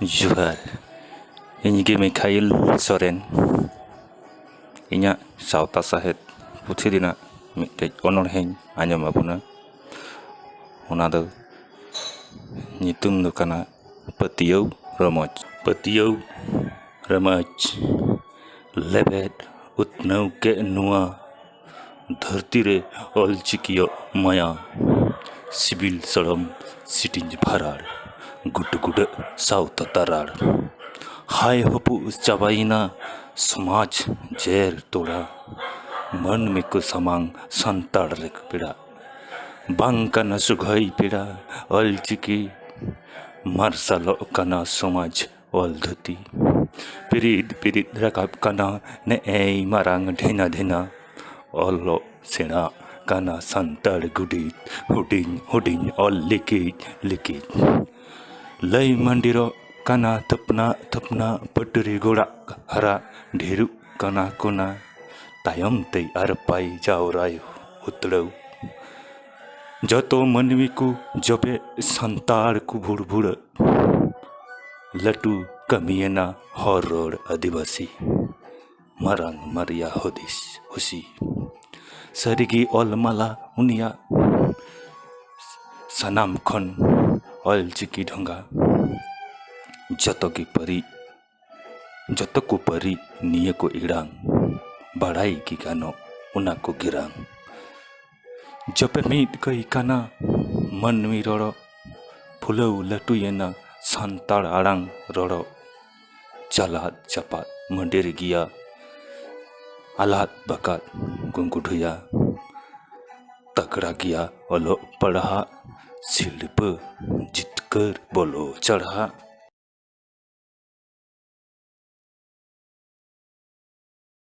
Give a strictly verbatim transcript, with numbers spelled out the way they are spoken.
ᱡᱚᱦᱟᱨ᱾ ᱤᱧ ᱜᱮ ᱢᱤᱠᱷᱟᱭᱤᱞ ᱥᱚᱨᱮᱱ᱾ ᱤᱧᱟᱹᱜ ᱥᱟᱶᱛᱟ ᱥᱟᱶᱦᱮᱫ ᱯᱩᱛᱷᱤ ᱨᱮᱱᱟᱜ ᱢᱤᱫᱴᱮᱡ ᱚᱱᱚᱬᱦᱮᱧ ᱟᱸᱡᱚᱢ ᱟᱵᱚᱱᱟ᱾ ᱚᱱᱟ ᱫᱚ ᱧᱩᱛᱩᱢ ᱫᱚ ᱠᱟᱱᱟ ᱯᱟᱹᱛᱭᱟᱹᱣ ᱨᱚᱢᱚᱡᱽ᱾ ᱯᱟᱹᱛᱭᱟᱹᱣ ᱨᱚᱢᱚᱡᱽ, ᱞᱮᱵᱮᱫ ᱩᱛᱱᱟᱹᱣ ᱠᱮᱫ ᱱᱚᱣᱟ ᱫᱷᱟᱹᱨᱛᱤ ᱨᱮ ᱚᱞᱪᱤᱠᱤᱭᱟᱜ ᱢᱟᱭᱟ, ᱥᱤᱵᱤᱞ ᱥᱚᱲᱚᱢ ᱥᱤᱴᱤᱧ ᱵᱷᱟᱨᱟᱲ, ᱜᱩᱰ ᱜᱩᱰᱟᱹᱜ ᱥᱟᱶᱛᱟ ᱛᱟᱨᱟᱲ᱾ ᱦᱟᱭ ᱦᱚᱯᱩ ᱪᱟᱵᱟᱭᱮᱱᱟ ᱥᱚᱢᱟᱡᱽ ᱡᱮᱨ ᱛᱚᱲᱟ, ᱢᱟᱹᱱᱢᱤ ᱠᱚ ᱥᱟᱢᱟᱝ ᱥᱟᱱᱛᱟᱲ ᱨᱮ ᱯᱮᱲᱟ᱾ ᱵᱟᱝ ᱠᱟᱱᱟ ᱥᱩᱜᱷᱟᱹᱭ ᱯᱮᱲᱟ ᱚᱞᱪᱤᱠᱤ, ᱢᱟᱨᱥᱟᱞᱚᱜ ᱠᱟᱱᱟ ᱥᱚᱢᱟᱡᱽ ᱚᱞ ᱫᱷᱩᱛᱤ᱾ ᱯᱤᱨᱤᱫ ᱯᱤᱨᱤᱫ ᱨᱟᱠᱟᱵ ᱠᱟᱱᱟ ᱱᱮᱜᱼᱮᱭ ᱢᱟᱨᱟᱝ ᱰᱷᱮᱱᱟ ᱰᱷᱮᱱᱟ᱾ ᱚᱞᱚᱜ ᱥᱮᱬᱟᱜ ᱠᱟᱱᱟ ᱥᱟᱱᱛᱟᱲ ᱜᱩᱰᱤᱛ, ᱦᱩᱰᱤᱧ ᱦᱩᱰᱤᱧ ᱚᱞ ᱞᱤᱠᱤᱡ ᱞᱤᱠᱤᱡ᱾ ᱞᱟᱹᱭ ᱢᱟᱹᱱᱰᱤᱨᱚᱜ ᱠᱟᱱᱟ ᱛᱷᱟᱹᱯᱱᱟ ᱛᱷᱟᱹᱯᱱᱟ ᱯᱟᱹᱴᱨᱤ ᱜᱚᱲᱟᱜ ᱦᱟᱨᱟ ᱰᱷᱮᱨᱚᱜ ᱠᱟᱱᱟ ᱠᱚᱱᱟ᱾ ᱛᱟᱭᱚᱢ ᱛᱮ ᱟᱨ ᱯᱟᱭ ᱡᱟᱣᱨᱟᱭ ᱦᱩᱛᱲᱟᱹᱣ᱾ ᱡᱚᱛᱚ ᱢᱟᱹᱱᱢᱤ ᱠᱚ ᱡᱚᱵᱮ ᱥᱟᱱᱛᱟᱲ ᱠᱚ ᱵᱷᱩᱲᱵᱷᱩᱲᱟᱹᱜ᱾ ᱞᱟᱹᱴᱩ ᱠᱟᱹᱢᱤᱭᱮᱱᱟ ᱦᱚᱲ ᱨᱚᱲ ᱟᱹᱫᱤᱵᱟᱹᱥᱤ᱾ ᱢᱟᱨᱟᱝ ᱢᱟᱨᱤᱭᱟ ᱦᱩᱫᱤᱥ ᱦᱩᱥᱤ᱾ ᱥᱟᱹᱨᱤᱜᱮ ᱚᱞ ᱢᱟᱞᱟ ᱩᱱᱤᱭᱟᱜ ᱥᱟᱱᱟᱢ ᱠᱷᱚᱱ ᱚᱞ ᱪᱤᱠᱤ ᱰᱷᱚᱸᱜᱟ᱾ ᱡᱚᱛᱚ ᱜᱮ ᱯᱟᱹᱨᱤ, ᱡᱚᱛᱚ ᱠᱚ ᱯᱟᱹᱨᱤ ᱱᱤᱭᱟᱹ ᱠᱚ ᱤᱲᱟᱝ᱾ ᱵᱟᱲᱟᱭ ᱜᱮ ᱜᱟᱱᱚᱜ ᱚᱱᱟ ᱠᱚ ᱜᱤᱨᱟᱝ᱾ ᱡᱚᱯᱮ ᱢᱤᱫ ᱠᱟᱹᱭ ᱠᱟᱱᱟ ᱢᱟᱹᱱᱢᱤ ᱨᱚᱲᱚ, ᱯᱷᱩᱞᱟᱹᱣ ᱞᱟᱹᱴᱩᱭᱮᱱᱟ ᱥᱟᱱᱛᱟᱲ ᱟᱲᱟᱝ ᱨᱚᱲᱚ᱾ ᱪᱟᱞᱟᱫ ᱪᱟᱯᱟᱫ ᱢᱟᱹᱰᱤᱨ ᱜᱮᱭᱟ, ᱟᱞᱟᱫ ᱵᱟᱠᱟᱫ ᱜᱩᱸᱜᱩᱰᱷᱩᱭᱟ᱾ ᱛᱟᱠᱲᱟ ᱜᱮᱭᱟ ᱚᱞᱚᱜ ᱯᱟᱲᱦᱟᱜ, ᱥᱤᱲᱯᱟᱹ ᱡᱤᱛᱠᱟᱹᱨ ᱵᱚᱞᱚ ᱪᱟᱲᱦᱟᱜ᱾